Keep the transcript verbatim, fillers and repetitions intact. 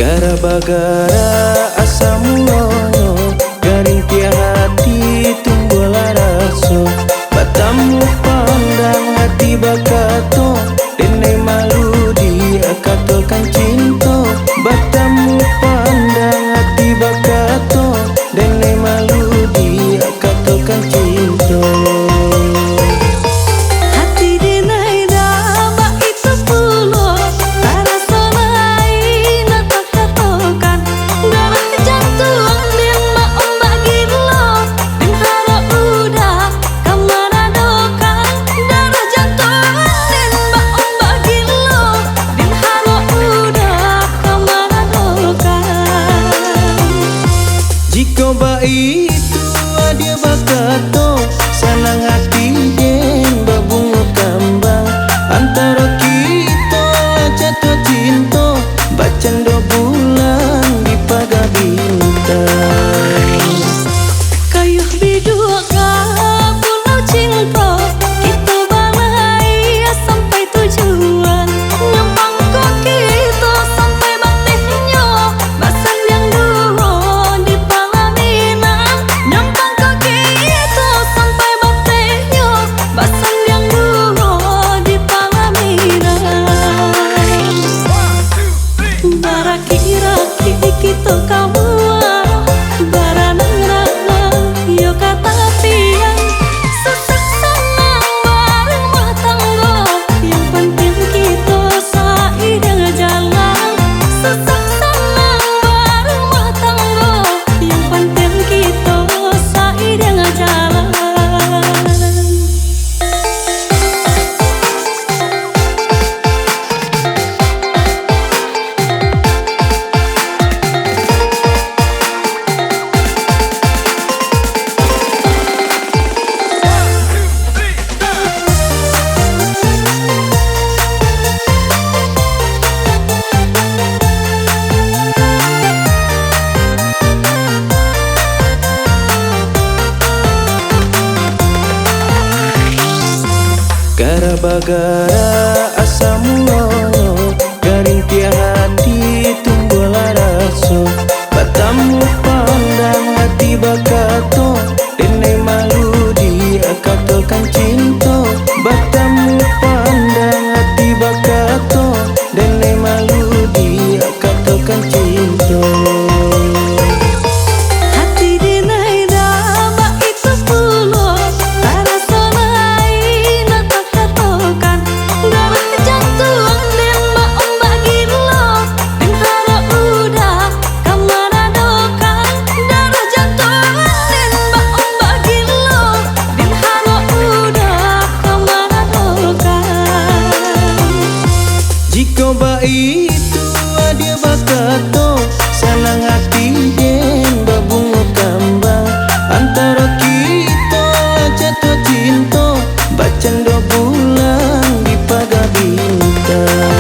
Gara-bagara asa mulonyo, garing tiok hati tumbuahlah raso. Batamu pandang hati bakato, denai malu dikatokan cinto. Batamu pandang hati bakato, denai malu dikatokan cinto. Hati denai dah baitu pulo, taraso lai nak takatokan. Darah jantuang den baombak gilo, den harok udah ka maradokan. Darah jantuang den baombak gilo, den harok udah ka maradokan. Jikok baitu adia bakato, sanang ati den babungo kambang. Antaro kito lah jatuah cinto, bacando bulan di paga bintang. Kayuah biduak ka pulau cinto, kito balai sampai tujuan. Nyampang ko kito sampai batehnyo, basandiang duo di palaminan. Nyampang ko kito sampai batehnyo, basandiang duo di palaminan. Barakik-rakik kito ka muaro, baranang-ranang yo ka tapian. Susah sanang barumah tanggo, yang pantiang kito sairing jalan. Susah sanang barumah tanggo, yang pantiang kito sairing jalan. Gara-bagara asa mulonyo, garing tiok hati tumbuahlah raso. Batamu pandang hati bakato, denai malu dikatokan cinto. Batamu pandang hati bakato, denai malu dikatokan cinto. Hati denai dah baitu pulo, taraso lai nak takatokan. Darah jantuang den baombak gilo, den harok udah ka maradokan. Darah jantuang den baombak gilo, den harok udah ka maradokan. Jikok baitu adia bakato, sanang ati den babungo kambang. Antaro kito lah jatuah cinto, bacando bulan di paga bintang.